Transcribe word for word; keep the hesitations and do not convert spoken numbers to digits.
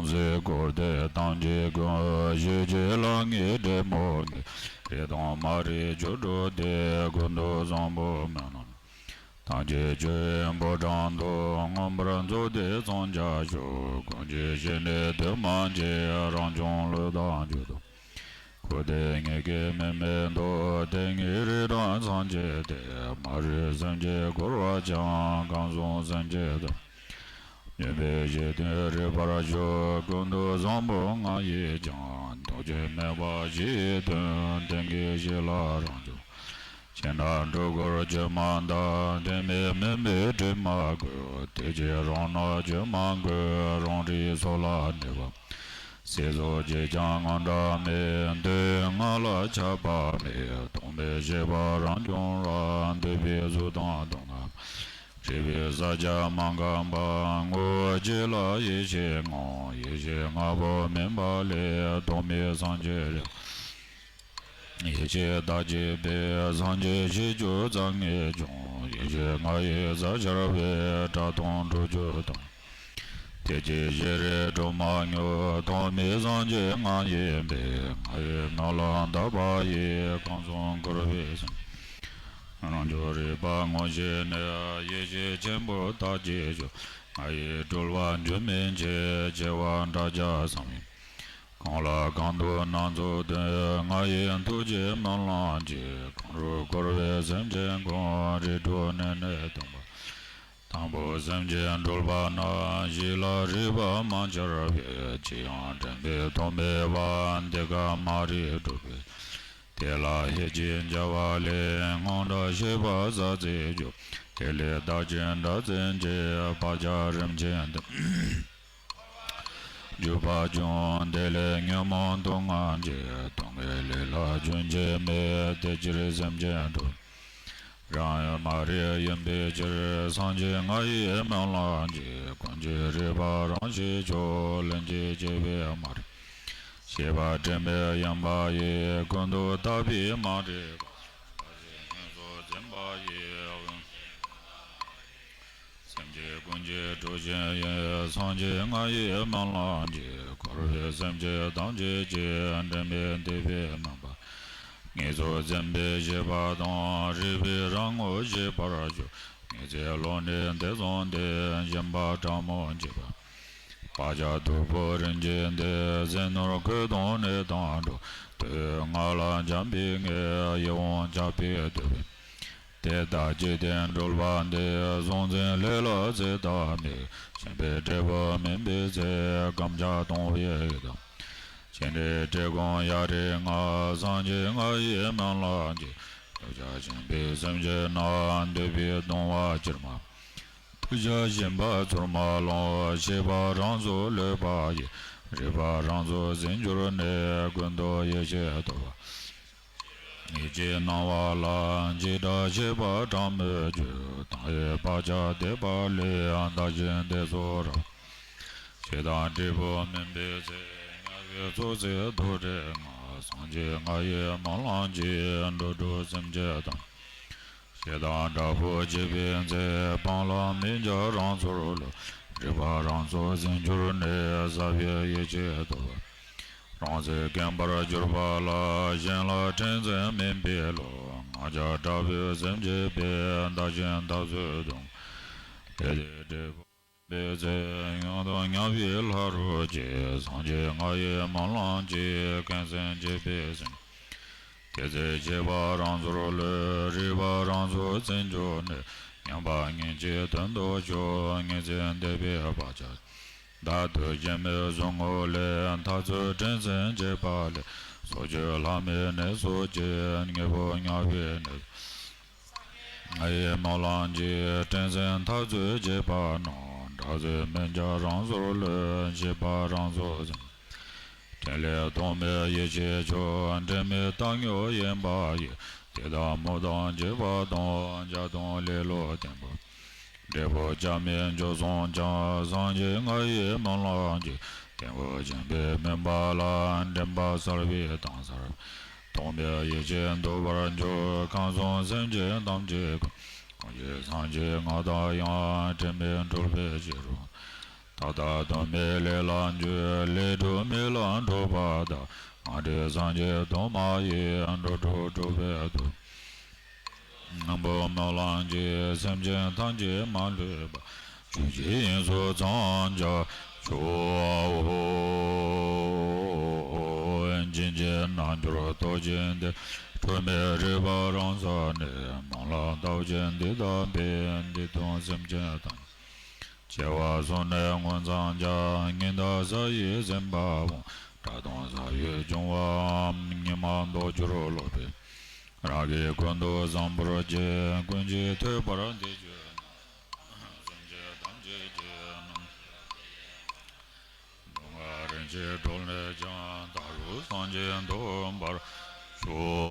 ཟས་བསྐོར་ཏེ་ཐམས་ཅད་ཀུན། ཞི་བྱེད་ལྷ་ལྔའི་སྒྲེན་མོ་ནི། རིགས་དང་མ་རིག་བཅུ་དྲུག་སྟེ། ཀུན་ཏུ་བཟང་པོ་མེད་ན། ཐམས་ཅད་ཆོས་ཀྱི་ཕོ་བྲང་དུ། མངོན་པར་རྫོགས་ཏེ་འཚང་རྒྱ་སྐྱོད། ཀུན་གྱི་ཞི་གནས་དུ་མ་མཆིས། རང་བྱུང་བློ་དང་རྒྱུ་དང་། འཁོར་འདས་གཉིས་ཀའི་མི་མེད་དུ། དེ་ཉིད་རིགས་དྲུག་ཚངས་བཅས་ཏེ། མ་རིག་སེམས་ཀྱིས་བསྐོར་བར་བྱ། གང་བྱུང་སེམས་ཅན་དུ། སྨྱོན་པའི་གཞི་རྟེན་རིག་པར་ཞུགས། ཀུན་ཏུ་བཟང་པོ་ལྔ་ཡིས་ཀྱང་། ཐུགས་རྒྱུད་སྨད་པ་བཞི་ཡི་དོན། དེང་གི་གཞི་ལ་རང་རྒྱུད། ཕྱི་ནང་སྒྲོ་སྐུར་བཅོས་མ་དང་། དྲི་མེད་མུན་པའི་དྲི་མ་བཀོད། དེ་ཕྱིར་རང་སྣང་བཅོས་མ་དགོས། རང་རིག་སོ་ལ་གནས་པ། སྲིད་གསུམ་གཅིག་ཀྱང་དངངས་སྐྲག་མེད། དུས་ལྔ་ལ་ཆགས་པ་མེད། སྟོང་པའི་ཤེས་པ་རང་བྱུང་རབ། འདུས་པའི་གཟུགས་དང་སྡུག་བསྔལ། རིག་པའི་གསལ་ཆ་མ་འགགས་པ། ངོ་བོ་གཅིག་ལ་ཡེ་ཤེས་ངང་། ཡེ་ཤེས་ལྔ་པོ་མིན་པ་ལས། ཐོག་མའི་སངས་རྒྱས་རིག་ཡེ་ཤེས་ཟླ་གཅིག་པའི། སངས་རྒྱས་ཞེས་བརྗོད་རྩ་ལྔས་བྱུང་། ཡེ་ཤེས་ལྔ་ཡིས་རྩ་ཆར་པའི། གྲགས་སྟོང་དྲུག་ཅུ་དང་། དེ་ཕྱིར་ཤེས་རིག་སྒྲོན་མ་ཉུང་། ཐོག་མའི་སངས་རྒྱས་ང་ཡིན་པས། ང་ཡི་སྨོན་ལམ་དག་པ་ཡིས། གང་བྱུང་འཁོར་བའི་སེམས། རང་རྒྱུད་རིག་པ་ངོ་ཤེས་ནས། ཡེ་ཤེས་ཆེན་པོ་དག་གཅིག་བྱུང་། ང་ཡི་སྤྲུལ་པ་འགྱུར་མེད་མཆེད། བྱེ་བ་ཕྲག་བརྒྱ་བསམ་ཡས། གང་ལ་གང་འདུལ་སྣ་ཚོགས་སྟོན། ང་ཡི་ཐུགས་རྗེའི་སྨོན་ལམ་གྱིས། གང་རུང་འཁོར་བའི་སེམས་ཅན་ཀུན། རིགས་དྲུག་གནས་ནས་སྟོན་པ། དང་པོ་སེམས་ཅན་སྒྲོལ་བ་ན། གཞི་ལ་རིག་པ་མ་འཆར་བས། ཅི་ཡང་དྲན་པའི་དོན་མེད་པ། འདི་ཀ་མ་རིག་སྒྲོལ་བའི། དེ་ལ་ཧེ་ཅིང་བྱ་བ་ལས། སྔོན་དགྲ་ཤེས་པ་ཟག་བཅས་འགྱུར། དེ་ལས་བདག་གཅིག་འདྲ་བརྩོན་གྱིས། བག་ཆགས་རིམ་ཆེན་དུ། འཇུག་པ་བྱུང་། དེ་ལས་ཉོན་མོངས་དུག་ལྔ་འབྱེད། སྡུག་བསྔལ་ལས་ལ་རྒྱུན་ཆད་མེད། དེ་ཕྱིར་སེམས་ཅན་སྒྲོལ། རང་ཡུལ་མ་རིག་ཡིན་པའི་ཕྱིར། སངས་རྒྱས་ང་ཡི་སྨོན་ལམ་གྱིས། ཀུན་གྱི་རིག་པ་རང་ཞིག་ཆོས། ལྷན་ཅིག་སྐྱེས་པའི་མ་རིག་ཤེས་པ་དྲན་པས་གཡེངས་པ་ཡིས། ཀུན་ཏུ་བཏགས་པའི་མ་རིག་པ། ཕར་ཕྱིན་སྔོན་སོང་འཛིན་པ་ཡིས། སེམས་ཅན་ཀུན་གྱི་གྲོགས་བཞིན་ཡོད། སངས་རྒྱས་ང་ཡི་སྨོན་ལམ་གྱིས། འཁོར་བའི་སེམས་ཅན་ཐམས་ཅད་ཀྱི། འདྲེན་པའི་འདོད་པའི་སྨོན་པ། ངེས་སོ་འཛིན་པའི་ཤེས་པ་དང་། རིག་པའི་རང་ངོ་ཤེས་པར་ཤོག་ངེས་ཚེ་བློ་ནི་འདི་བཟུང་སྟེ། སྦྱིན་པ་ཕྲ་མོ་བགྱིས་པ། བག་ཆགས་སྟུག་པོ་རིམ་གྱིས་འདས། ཟས་ནོར་གོས་གདུང་གནས་དང་འགྲོགས། དུས་ལྔ་ལ་འབྱམས་པའི་ངལ། ཡིད་འོང་ཆགས་པས་དུབ་པའི། དེ་དག་འཇིག་རྟེན་སྒྲོལ་བ་འདི། གཟུང་འཛིན་ལས་ལ་ཚེ་དང་མི། ཞེན་པའི་འབྲས་བུ་སྨིན་པའི་ཚེ། དགམ་བྱ་གཏོང་བའི་ཡི་དམ། ཅི་འདྲའི་བཀྲེས་སྐོམ་ཡ་རིགས་ལྔ། སངས་རྒྱས་ང་ཡི་སྨོན་ལམ་གྱིས། འདོད་ཆགས་ཞེན་པའི་སེམས་ཅན་རྣམས། འདོད་པའི་གདུང་བ་ཅིར་མ། འདོད་ཆགས་ཞེན་པ་ཚུར་མ་ལོངས། ཤེས་པ་རང་སོར་ལུས་པ་ཡི། རིག་པ་རང་སོར་ཟིན་གྱུར་ནས། ཀུན་ཏུ་ཡེ་ཤེས་རྟོགས་པ། ཡིད་ཀྱི་སྣང་བ་ལ། འཇིགས་སྐྲག་ཤེས་པ་གྲང་མོའི་རྒྱུ། དང་བའི་བག་ཆགས་འདོད་པ་ལས། བདག་གཞན་བདེ་སོགས་རབ། ཞེ་སྡང་འབྲས་བུ་སྨིན་པའི་ཚེ། དམྱལ་བའི་ཚོགས་བསལ་དུག་སྦྲུལ་ལྔ། སངས་རྒྱས་ང་ཡི་སྨོན་ལམ་གྱིས། འགྲོ་དྲུག་སེམས་ཅན་དང་། ཞེ་སྡང་དྲག་པོ་འཇིག་པའི་ཚེ། སྤང་བླང་མི་འཆབ་རང་སོར་ལུས། རིག་པ་རང་སོར་ཟིན་གྱུར་ནས། ཟབ་པའི་ཡེ་ཤེས་རྟོགས་པ། རང་ཚེ་སྐེམ་པར་གྱུར་པ་ལ། གཞན་ལ་ཕྲན་ཚེགས་སྨིན་པའི་བློ། ང་རྒྱལ་དྲག་པོས་སེམས་བསྐྱེད་པས། བདག་གཞན་འཐབ་རྩོད་གདུང་། དེ་ལས་འབྲས་བུ་སྨིན་པའི་ཚེ། ཡང་དག་མྱང་བའི་ལྷ་རུ་སྐྱེ། སངས་རྒྱས་ང་ཡི་སྨོན་ལམ་གྱིས། ཁེངས་སེམས་བསྐྱེད་པའི་སེམས། དེ་ཚེ་ཤེས་པ་རང་སོར་ལུས། རིག་པ་རང་སོར་ཟིན་གྱུར་ནས། མཉམ་པ་ཉིད་ཀྱི་དོན་དུ་ཤོག་ངེས་ཚེ་འདོད་པའི་བག་ཆགས། བདག་ཏུ་ཞེན་པའི་ཟུག་རྔུ་ལས། འཐབ་རྩོད་འགྲན་སེམས་བསྐྱེད་པ་ལས། སྲོག་གཅོད་ལྷ་མིའི་གནས་སུ་སྐྱེ། དངོས་པོ་མྱང་བའི་གནས། ང་ཡི་སྨོན་ལམ་གྱིས། འགྲན་སེམས་འཐབ་རྩོད་བྱེད་པ་རྣམས། དྲག་རྩལ་མི་འཆབ་རང་སོར་ལུས། ཤེས་པ་རང་སོར་ཟིན། འཕྲིན་ལས་ཐོགས་མེད་ཡེ་ཤེས་མཆོག་འབྲལ་མེད་བཏང་སྙོམས་དབེན་པ་ཡི། དད་དང་མོས་དང་བགྱིས་པ་དང་། བྱ་དང་ལེ་ལོ་བརྟན་པོ། འབྲས་བུ་སྐྱབས་མེད་འགྱུར་སོང་ཀྱང་། སངས་རྒྱས་ང་ཡི་སྨོན་ལམ་གྱིས། བརྟན་པོ་བྱིན་པས་སྨིན་པ་ལ། འདྲེན་པ་གསར་པའི་མདངས་གསལ། ཐོགས་མེད་ཡེ་ཤེས་འདུ་བར་འགྱུར། ཁམས་གསུམ་སེམས་ཅན་ཐམས་ཅད་ཀུན། ཀུན་གྱི་སངས་རྒྱས་ང་དང་ཡང་། དྲི་མེད་སྒྲོལ་བའི་ཕྱིར་རོ། ད་ལྟ་དོན་མེད་ལས་ལ་འཇུག་ལས་སྒྲུབ་མེད་ལ་སྒྲུབ་པ་དང་། མ་འདྲེས་སངས་རྒྱས་དུ་མ་ཡི། འགྲོ་དྲུག་སྒྲུབ་པའི་མཐུ། སྙིང་པོ་སྨོན་ལམ་གྱིས། སེམས་ཅན་ཐམས་ཅད་མ་ལུས་པ། ཆོས་ཀྱི་དབྱིངས་སུ་ཚང་བྱ་ཤོག། བྱིན་གྱིས་རྣལ་འབྱོར་སྟོབས་ཆེན་འདི། འཁྲུལ་མེད་རིག་པ་རང་གསལ་ནས། སྨོན་ལམ་སྟོབས་ཆེན་འདི་དག་པས། འདི་དག་སེམས་ཅན་ཐམས་ཅད། སྐྱེ་བ་གསུམ་ནས་མངོན་མཚམས་སྦྱར། ཉི་ཟླ་གཟའ་ཡིས་ཟིན་པའམ། དགྲ་གདོན་ཟ་ཡིས་བྱུང་བའམ། ཉི་མ་ལྡོག་གྱུར་ལོག་པའི། རང་གི་ཀུན་ཏུ་བཟང་པོར་བགྱི། ཀུན་གྱིས་ཐོས་པར་འདི་བརྗོད་ན། སེམས་ཅན་ཐམས་ཅད་ཀྱི་སྣང་། སྡུག་བསྔལ་རིན་ཆེན་གྲོ་ལས་ཀྱང་། ད་རུང་སངས་རྒྱས་འདོད་པར་ཤོག།